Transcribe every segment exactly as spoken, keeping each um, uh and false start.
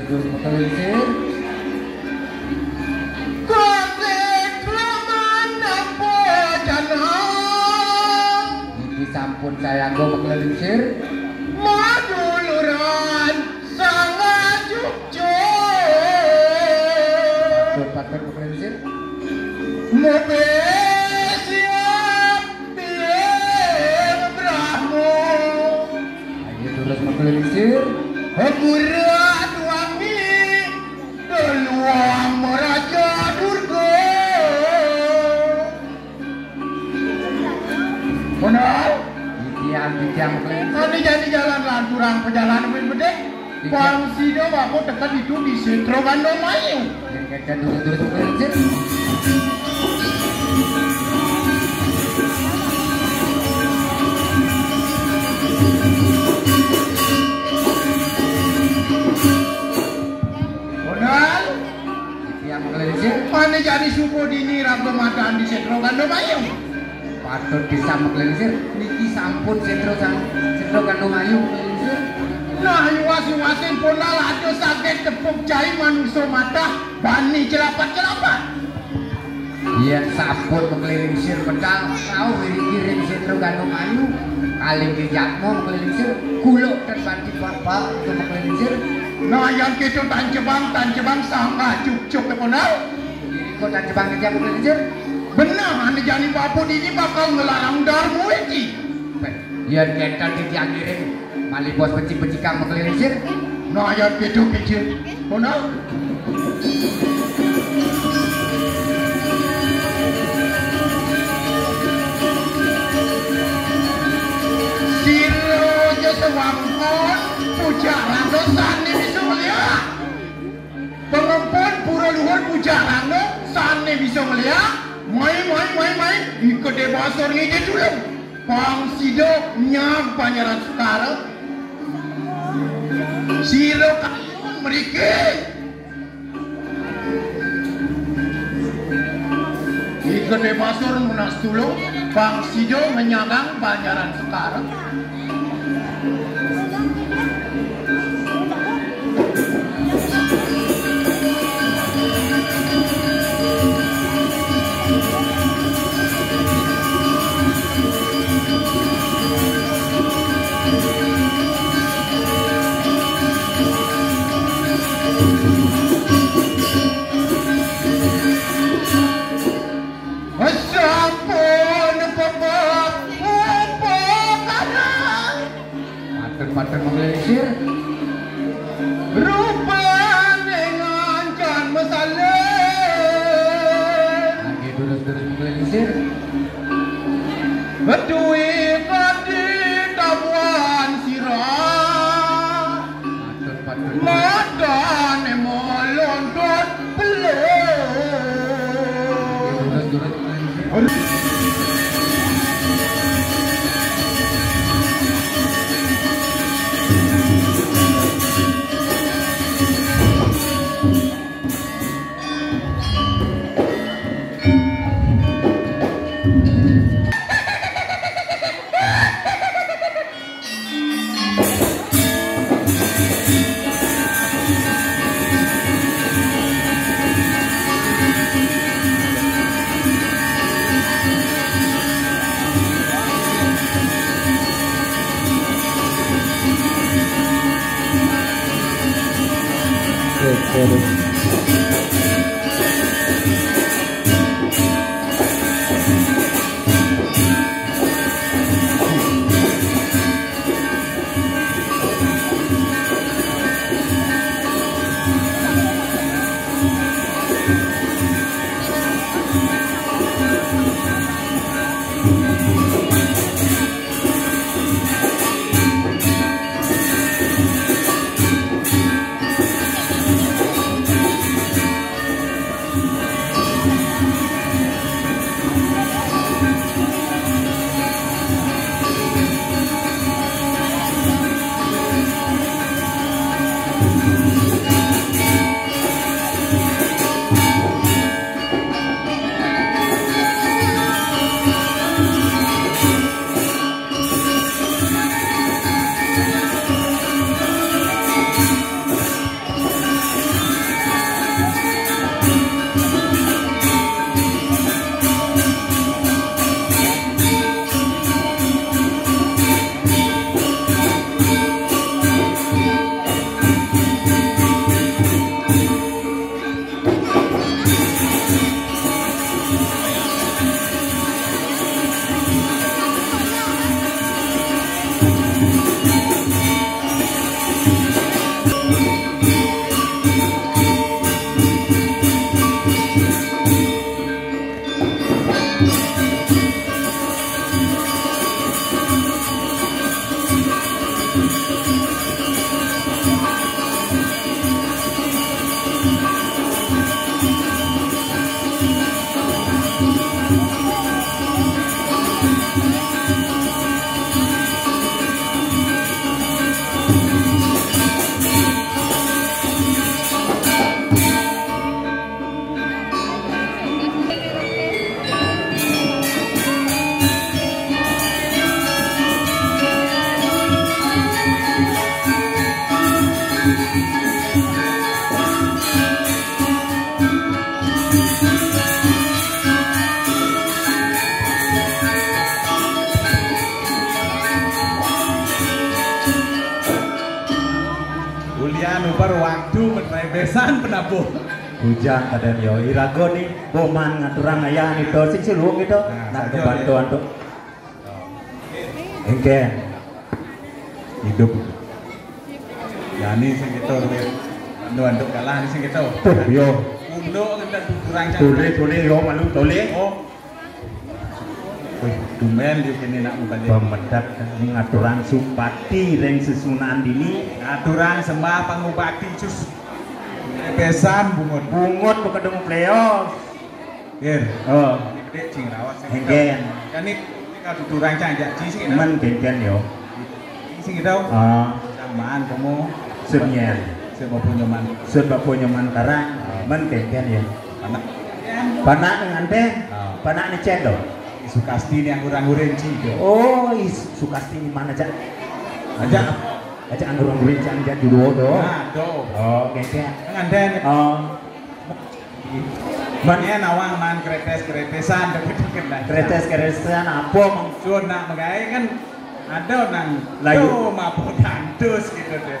Terus Mekelinsir. Kasih kelaman apa janang? Niki sampun saya anggo Mekelinsir. Maduluran sangat jujur. Patut, patut Mekelinsir. Mobil siap biar Brahmo. Ayo terus Mekelinsir. Burak wangi. Deluang Raja Durga. Benar? Titiang, titiang, Mekelinsir. Ane jani jalan lanturang pejalan wit bedek. Titiang. Pang sida wabo teka ditu di Setro Gandong Mayu. Yen kenten durus-durus Mekelinsir. Benar? Titiang Mekelinsir. Ane jani subuh dini raga madan di Setro Gandong Mayu. Patut pisan Mekelinsir. Niki sampun Setro Sang-, Setro Gandong Mayu Mekelinsir. Nah, iwas-iwasin pun lah ada saget tepuk cai manusa matah bani celapat-celapat. Yen sampun Mekelinsir medal, rauh iriki ring Setro Gandong Mayu, kaling jejatmu Mekelinsir, kuluk dan banti bapak itu Mekelinsir. Nah, yang kita tancebang, tancebang sanggah cuk-cuk ke pondal. Kok tancebang aja Mekelinsir? Benar, ane jani papu dini bakal ngelarang darmu iki. Yen kenten titiang ngiring, malih bos becik-becikang Mekelinsir. Nah, yen beda kecil. Kono. Sira aja sewangkon, pujak rangga sane bisa melihat. Pengempun pura luhur pujak rangga sane bisa melihat. Mai, mai, mai, mai. Ikut debasor ngejek dulu. Pang sida nyang panyaran sukara. Sira kayun mriki. Ing gedé basur nunas tulung, pang sida ngenyagang panyaran sukara. Sampun pepek upakara. Matur-matur manglengsir. Rupane ngancan masalin. Nggih, durus-durus manglengsir. Beduwi kadi tabuhan sirah. Matur, matur. Madane molontot belur. Durus, durus. Ulian ubar waktu menerai besan penabuh. Bujang kadén yo, irago ni boman ngaturang ayah ni to, sing siluung gitu. Nah, nak saja kebantuan dia tu. Engkén. Hidup. Ya, ni sing gitu, duit. Andu-andu kalah ni sing gitu. Tuh, yo. Unduk kita kurang cak. Boleh, boleh, yo, malu, boleh. Oh. Wih, tumben dia kini nak mubalik. Pemedat ni ngaturang sumpati ring sesunan dini. Ngaturang sembah pangubati, cus. Besan bungut. Bungut bekedung pleos. Gir. Oh. Ini gede cing rawas sing Engkén. Kan ni, ni kalau tuturang cang jak cing sing gitu. Men kénkén yo. Cing sing gitu. Ah. Samaan kamu. Senian. Sebab punya man. Sebab punya man karang. Ah. Men kénkén yo. Panak. Panak ngantén. Ah. Panak ni cén to. Sukasti ni yang urang-urang cing yo. Oh, is Sukasti ni mana jak? Ajak. Ajak anu urang-urang cang jak dulu to. Nah, to. Oh, kénkén. Ngantén. Oh. Man, ya nawang man kretes-kretesan, tapi kenal. Kretes-kretesan apa, Mang? Sun nak magaé kan ada nang layu. Tuh, mabuk dantus gitu deh.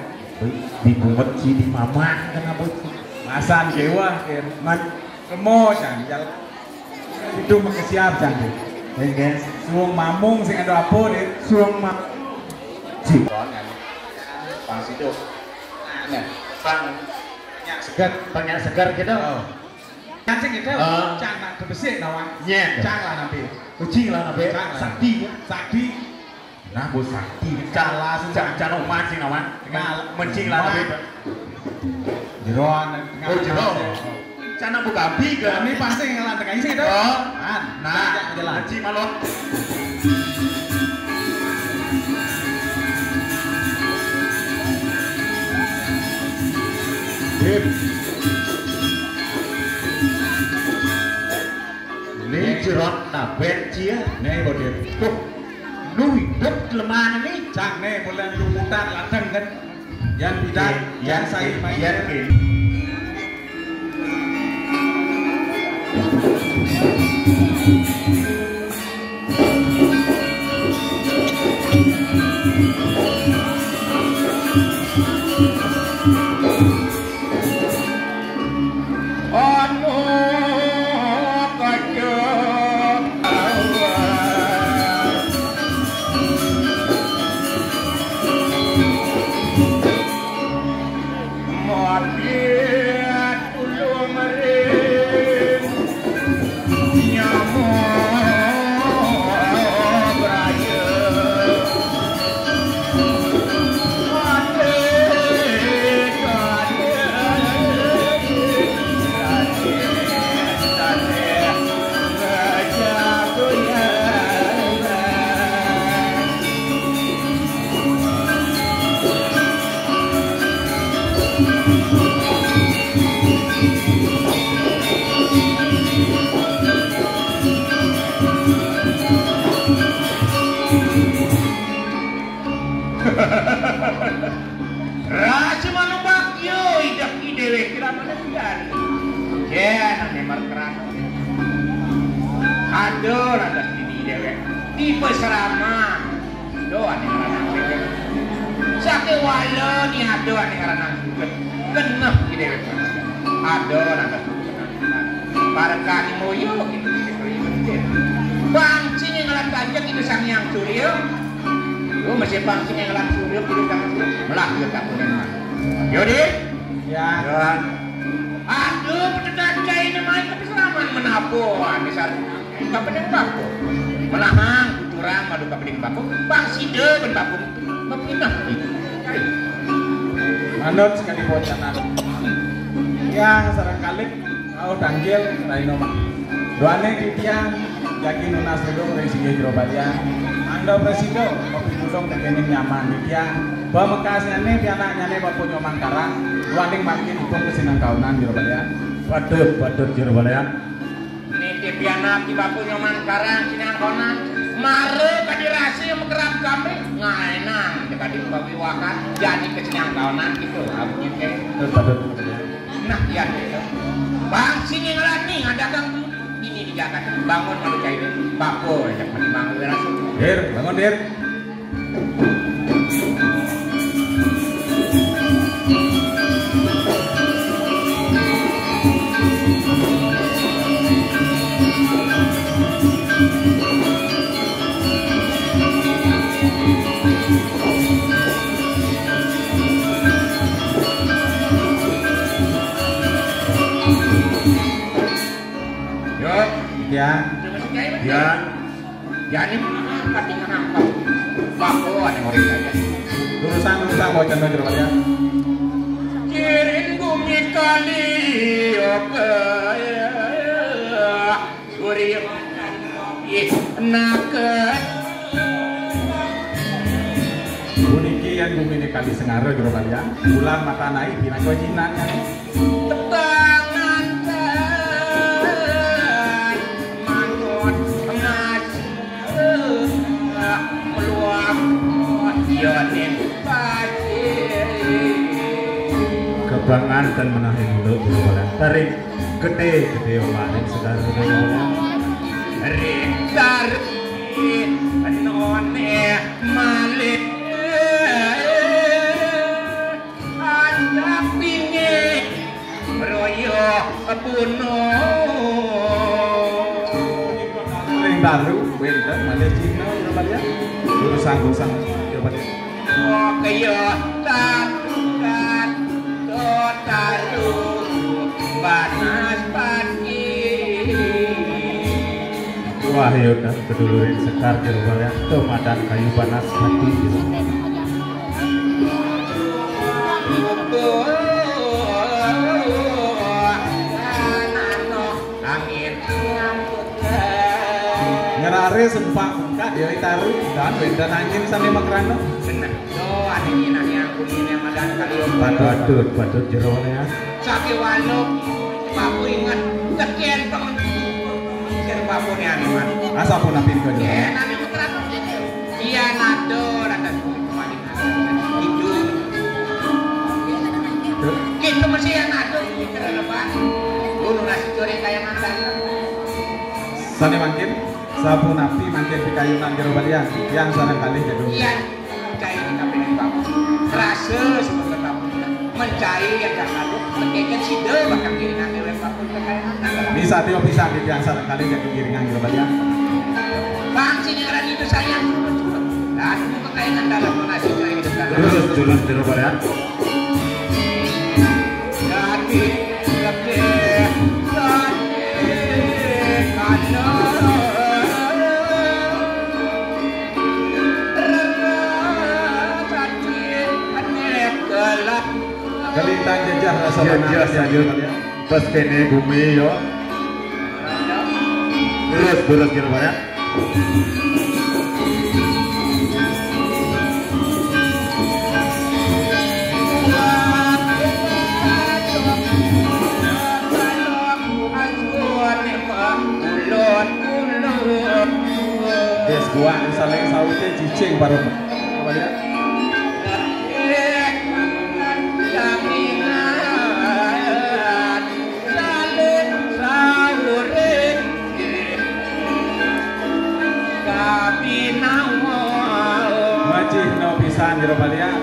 Di bungut ci, di mamah kan apa ci? Masan kéweh, Kir. Man. Kemo, janjal. Itu makasiab, janjal. Enggak. Suung mamung sing ada apa, Dik? Suung ma-, ci. Pang situ. Nah, pang. Nyak segar. Pang nyak segar gitu. Oh. Kan sing gitu. Ah. Cang nak kebesik nawang. Nyén. Cang lah nampi. Kucing lah nampi. Cang lah. Sakti. Sakti. Nah, bu sakti. Cang lah, cang, cang oman sing nawang. Nah, mencing lah nampi. Jeroan. Oh, jero. Cang nak buka api ke? Ini pasti ngalan tekan sing gitu. Oh. Kan. Nah, jalan. Mencing malon. Hip. Né jeroan nabén cia. Né, Bodir. Tuh, nu hidup lemahan ini. Cak né, bulan lumutan ladang kan. Yan pidan, yan sai main. Yan ke. Anu kacau. Mati. Raja Manubak yo idep i déwék kira mana biar. Jén, ané markeran. Ada lantas dini déwék. Di pasraman. Do ané ngranang déwék. Sakéwala ni ada ané ngranang suket. Genah di déwék. Ada lantas parekan moyo gitu. Bangcing yang ngelat kanjeng itu Sang Hyang Surya. Lu masih bangcing yang ngelat Surya, gitu kan. Melah dia tak punya mah. Yo, Dik. Ya. Ya. Aduh, petekan kain main ke peselaman menapo, ah, misal. Kapening bako. Melahang, tuturang, madu kapening bako. Bang sida ben bako. Mapinah. Manut sekali bocanan. Yang sareng kalih, rauh tanggil, raina mah. Duaning titiang, jagi nunas rudung ring singgih jero balian. Mangda prasida, mapitulung tekening nyaman titiang. Pamekasnyané, pianaknyané, Bapa Nyoman Karang. Duaning mangkin ipun kasineng kaunan jero balian. Patut, patut jero balian. Nitih pianak Ki Bapa Nyoman Karang sinangkonan, mara kadi rasa makerab Sampai ngaenang, cekak di pawiwakan, jadi kesenian kawanan gitu, abdi teh. Betul, betul. Nah, iya gitu. Bang, sini ngelani, ngadagang dulu. Ini di Jakarta, bangun manusia ini, bako, ajak mati bangun, berasa. Dir, bangun, Dir. Yo, ya, ya. Jadi mah pati ngarangkep. Bako anu murid aja. Urusan, urusan bocah mah jero ya. Kirin bumi kali oke. Gurih nakes. Puniki yan bumi ini kali Sengara jero ya. Bulan mata naik dina kewajinan. Tetangan mangun emas meluap yonin pati. Kebangan dan menahin dulu dulu tarik gede gede omahin segala dulu. Rintar none malik. Ada pinggir royo bunuh. Ring daru wénten malih Cina, coba lihat. Urusan-urusan, coba lihat. Oh, kaya tatukan dotaru banas pati. Wah, ya udah, kedulurin sekar, coba lihat. Tuh, madan kayu panas mati, gitu. Ngerare sempak mengkat ya taru dan wénten angin sambil makrana. Bener. Tuh, ada nyinah yang kuning yang madan kali. Patut, patut jero ya. Sapi waluk, bapu inget, tekén pengen. Mikir bapu nih anu, Mas. Asa pun napi ka jero. Ya, nami putra. Iya, nado, rada sulit kembali. Itu. Tuh. Itu masih yang nado, mikir lebat. Dulu nasi goreng kayak mantan. Sané mangkin, sapunapi mangkin pikayunan jero balian, yang sareng kalih jadung. Iya. Mencai di kabinet bapak. Rasa semoga kamu mencai yang gak lalu. Mengkeket sida bakal giringan dewek bapak kekayaan. Bisa tio pisan di tiang sareng kalih jaga giringan jero balian. Bang sini ngarani itu sayang. Dan kekayaan dalam mengasih hidup dalam. Terus, terus, terus, Pak, ya. Jadi lebih, jadi kalau Kalintang jejeh rasa. Jejeh manah, saja. Pas kene bumi yo. Terus, terus, gitu, Pak, ya. Yes, gua saling saute cicing baru. Coba lihat. Saling sauring. Macih no pisan jero balian.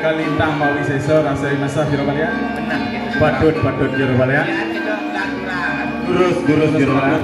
Kalintang mawi sesa rasa mesah jero balian. Benar, gitu. Patut, patut jero balian. Ya, gitu, enggak kurang. Durus, durus jero balian.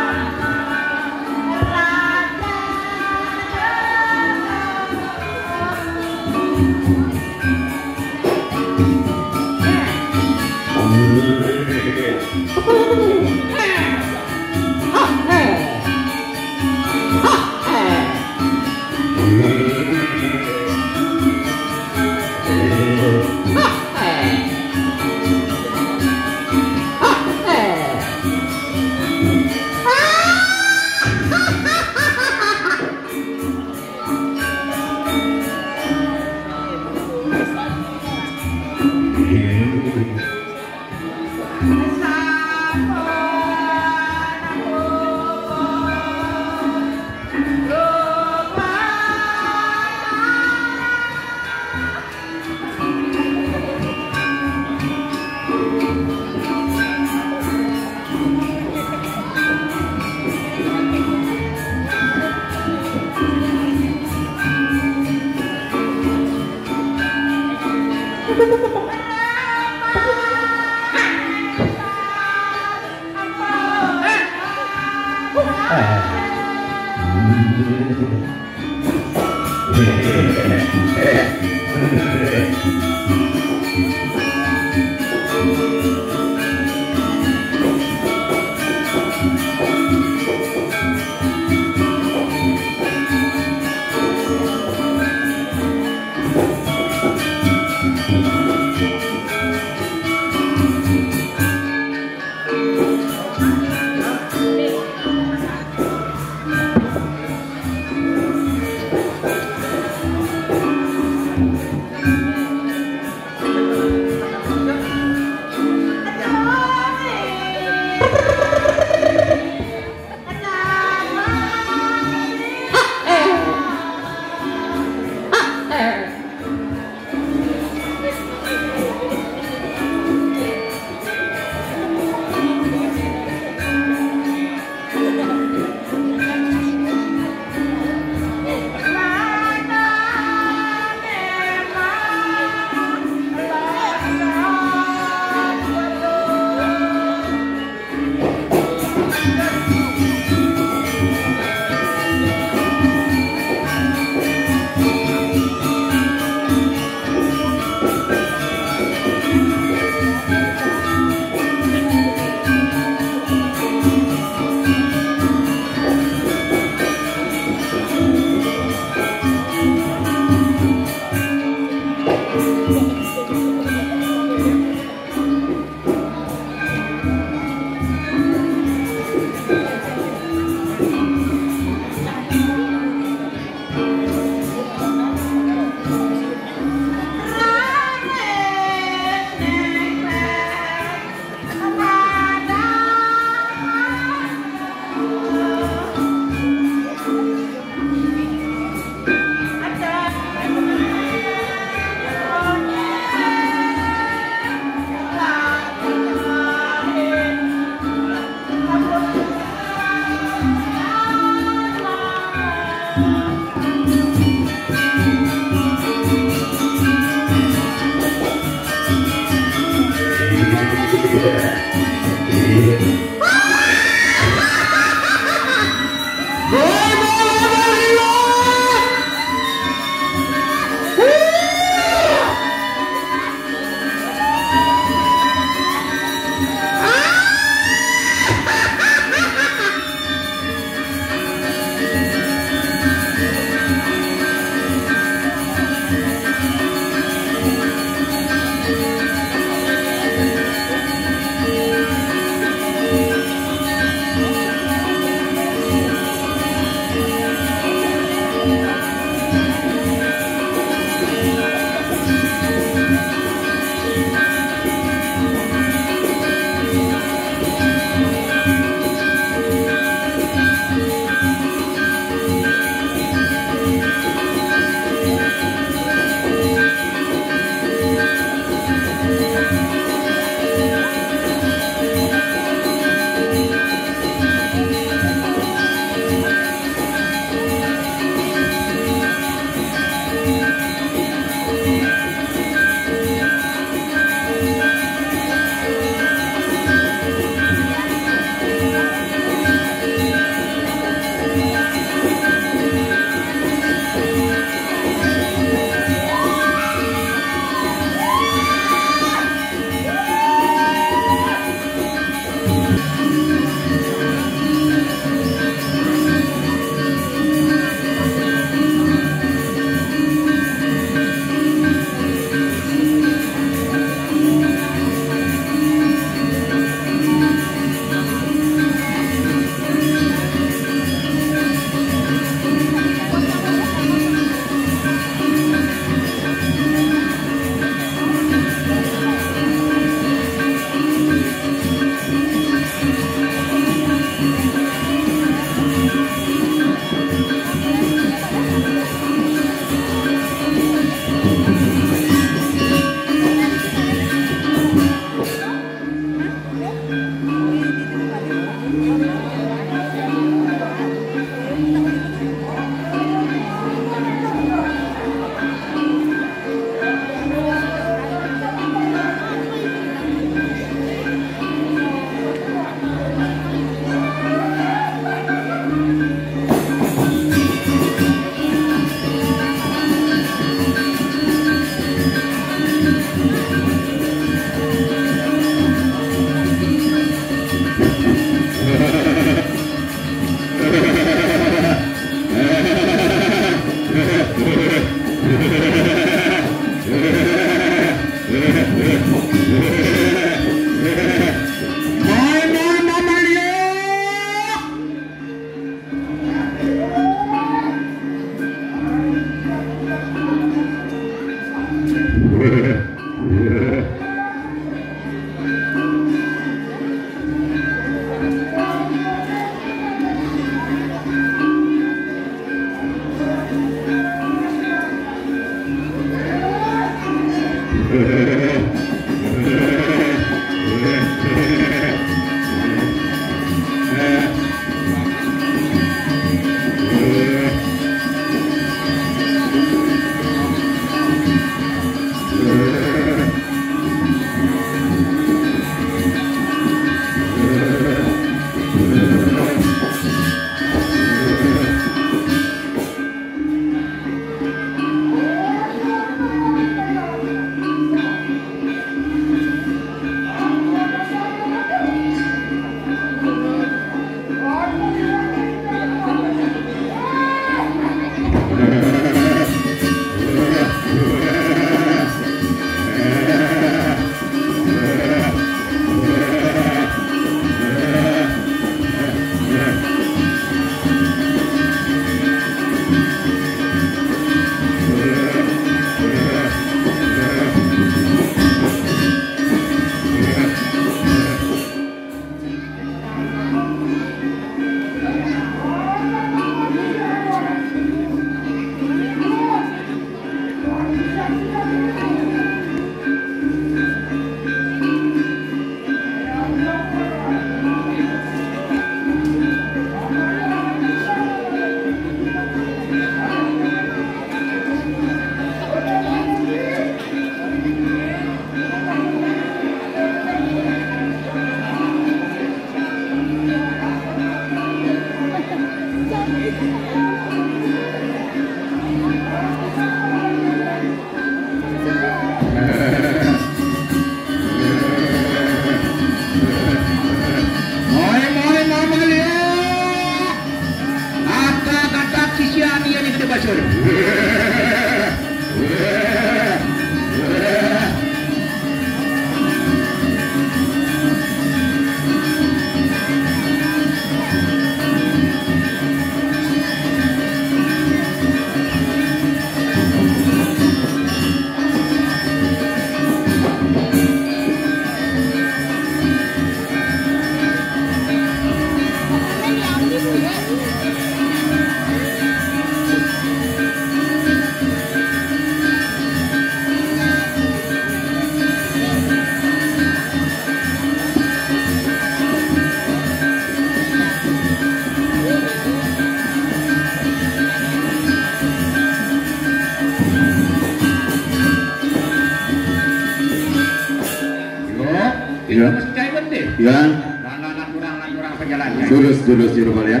Yo, iya. Mesti cari bende. Ya. Nah, nah, nah, kurang, nah, kurang perjalanan. Durus, durus, durus, ya.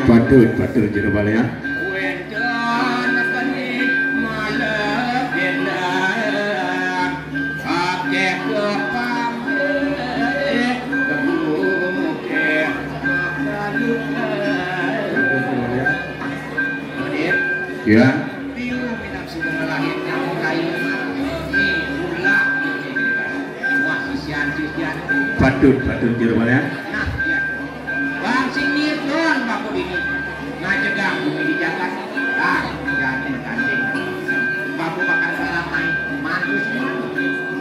Patut, patut, jero balean. Ya. Patut, patut, jero balean. Nah, iya. Bang sing ngirit don, Bapak ini. Ngajegah bumi di jagat. Ah, jadi tanding. Bapak bakal balapan. Mantu semua.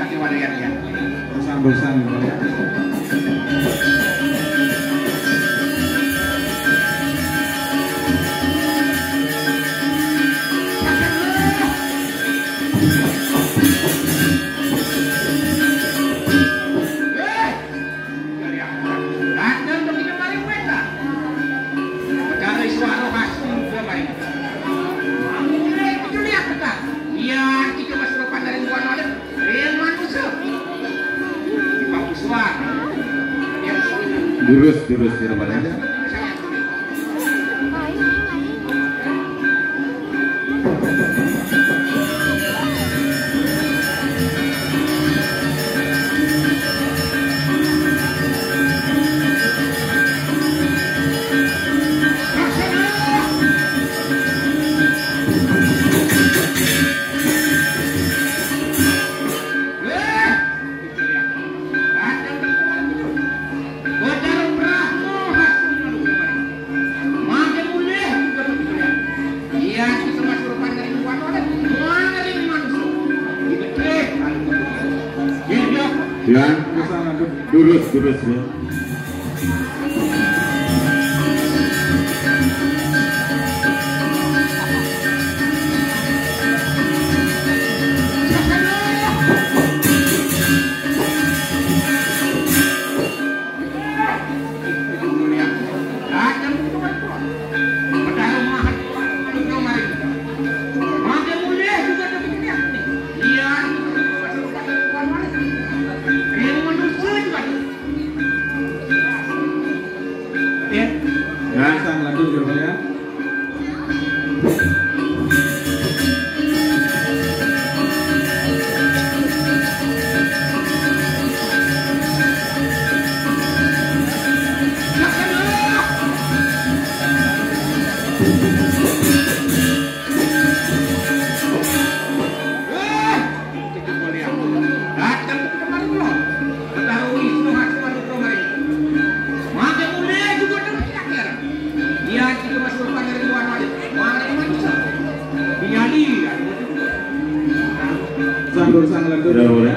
Kaki walian ya. Bosan-bosan, ya. Durus, durus, ya, Pak, ya. Ya, durus, durus, ya. Ya. Nah, sang lanjut, ya, Pak, ya. Sang, sang, lanjut. Ya, boleh.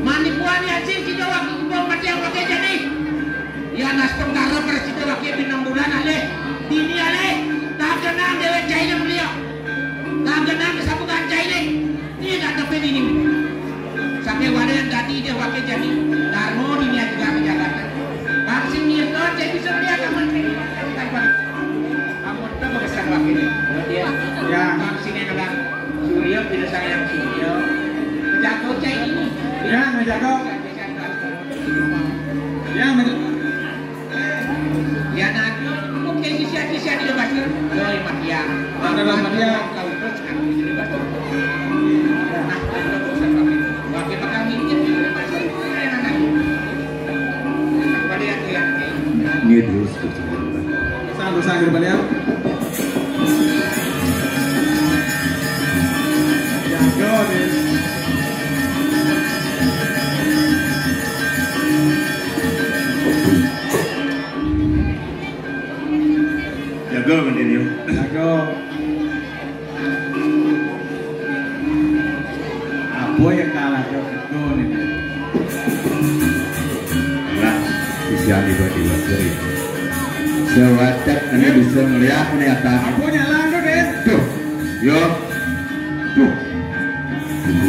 Manipuan ya sing sida waki kubong mati yang waki jani. Ya nas pengkara bersida waki binang bulan alih. Dini alih. Tak kenang dewek cainé beliau. Tak kenang kesabukan cainé. Ini tak tepi dini. Sampai wadah yang tadi dia waki jani. Darmo dini juga menjalankan. Bang sing nyirton, saya bisa melihat aman. Aman tak bekesan waki ini. Ya. Bang sing yang Surya, pinasang yang Surya. Jago cai ini. Ya, ngejago. Ya, ngejago. Ya, nah, mungkin sisian-sisian di Basur. Doi, Matia. Ada dalam Matia. Kau terus, aku di Basur. Nah, aku terus, aku di Basur. Wakil bakal mikir di Basur. Keren anak. Pada yang lihat, ya. Ini terus, terus. Sanggup-sanggup balik. Jago nih. Jago, Bang Daniel. Jago. Apa ya kalah, Cok? Betul nih. Nah, sisian ibu di Basur ya. Sewacak ini bisa melihat nih atas. Apa nyala tuh, Dek? Tuh, yo. Tuh.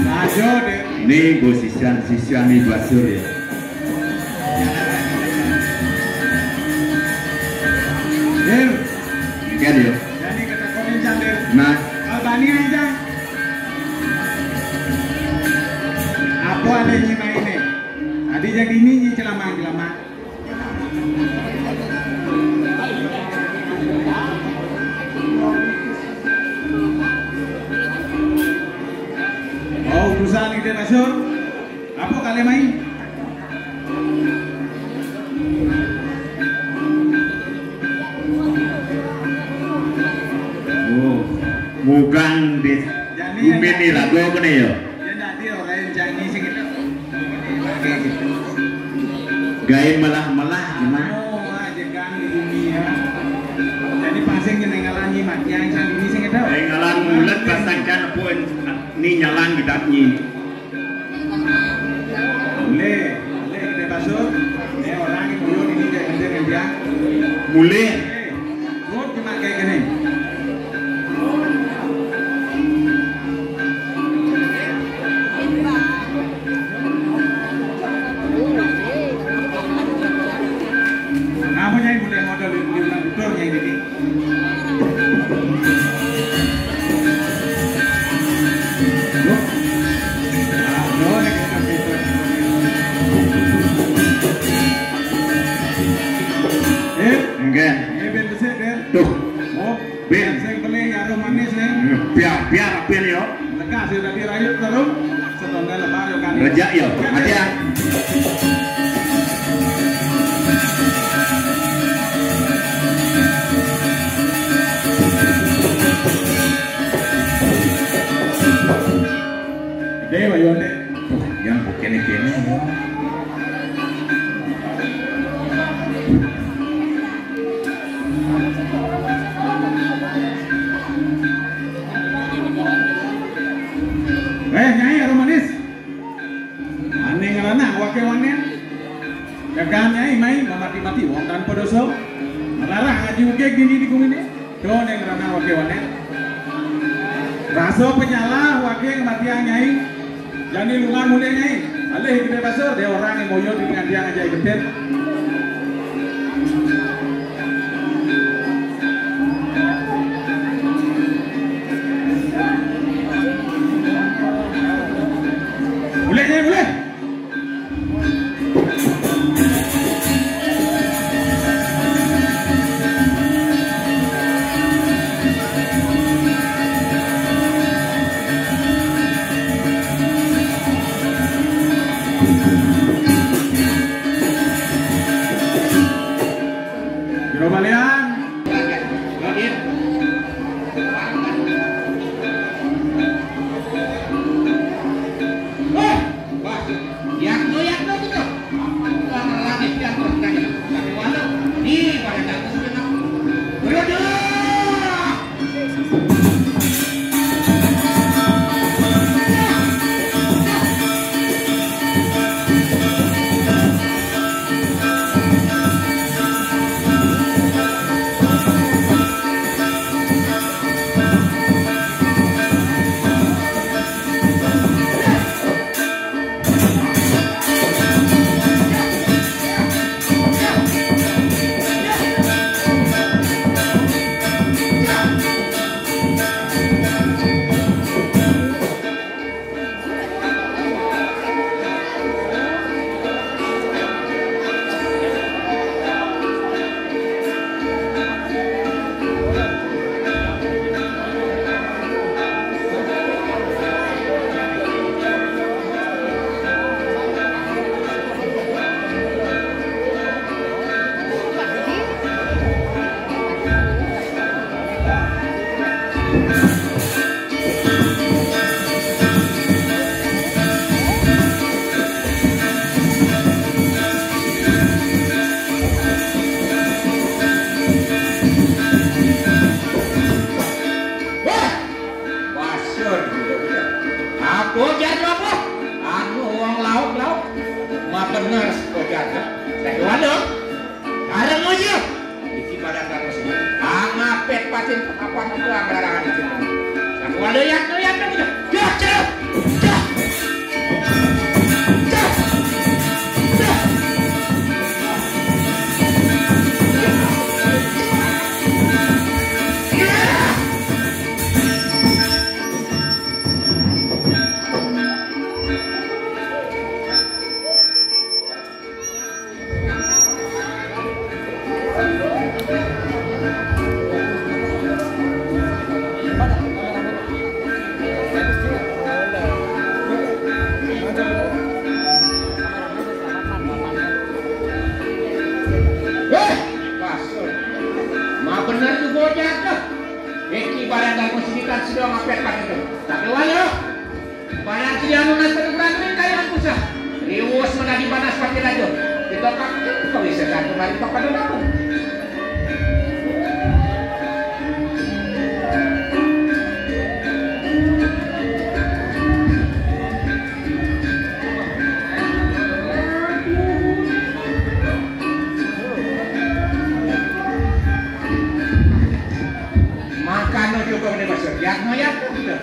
Ayo, Dek. Nih, bu sisian-sisian di Basur ya. Dir. Kan ya. Jadi kata kau ini, Dir. Nah. Kalau Bani aja. Apa ada yang main nih? Tadi jadi ini, ini celamah-celamah. Oh, urusan kita masuk. Apa kalian main? Oh, bukan di Jani bumi ya, ni Jani. Lagu apa nih ya? Ya, nanti orang Jani sing kita. Oke, gitu. Gaya melah-melah, gimana? Oh, aja kan di bumi ya. Jadi pasang jeneng ngalan ni mati yang sang ini sing kita. Ngalan mulut pasangkan pun ni nyalang kita ni. Mulih, mulih kita basuh. Eh, orang ni dulu ini dia kerja kerja. Mulih. Eh, buat cuma kayak gini. Apa nyai mulih modal di, di orang betul nyai ini? Enggak. Yo. Lekas yo tadi rayut terus. Setonggal lebar yo kan. Rejak yo. Aja. Dewa yo deh. Yang bukan ini yo. Eh, Nyai Arum Manis. Ane ngeranang wake wanen. Gagan Nyai mai mamati-mati wong tanpa dosa. Melarang ngaji uge gini di gumine. Tuh, ane ngeranang wake wanen. Rasa penyalah wake kematian Nyai. Jani lungan mulih, Nyai. Alih gede pasar, dia orang yang moyo di pengantian aja iketin. Mulih, Nyai, mulih. Jero balian. Wah, yakno, yakno gitu. Wah, langit yakno, yakno. Tapi walau, nih, pada datang sudah. Bro, Wah, basur. Apa jadi apa? Anu wong lauk-lauk. Ma bener sekojar. Saya waduh. Karena aja. Iki pada karo sing angapet patin apa itu anggaran itu. Aku ada yang tuh yang tuh. Dah, dah. Dah. Dah. Weh, pasur. Ma bener tuh bocah tuh. Iki pada kamu sini kan sudah ngapet pakai tuh. Tapi walau Para tiang nunas penukuran ring kaya pusah. Riwus menadi panas pakai raja. Kita pakai kau bisa satu kali pakai aku. Makan cukup nih, Mas. Ya, no, ya, gitu.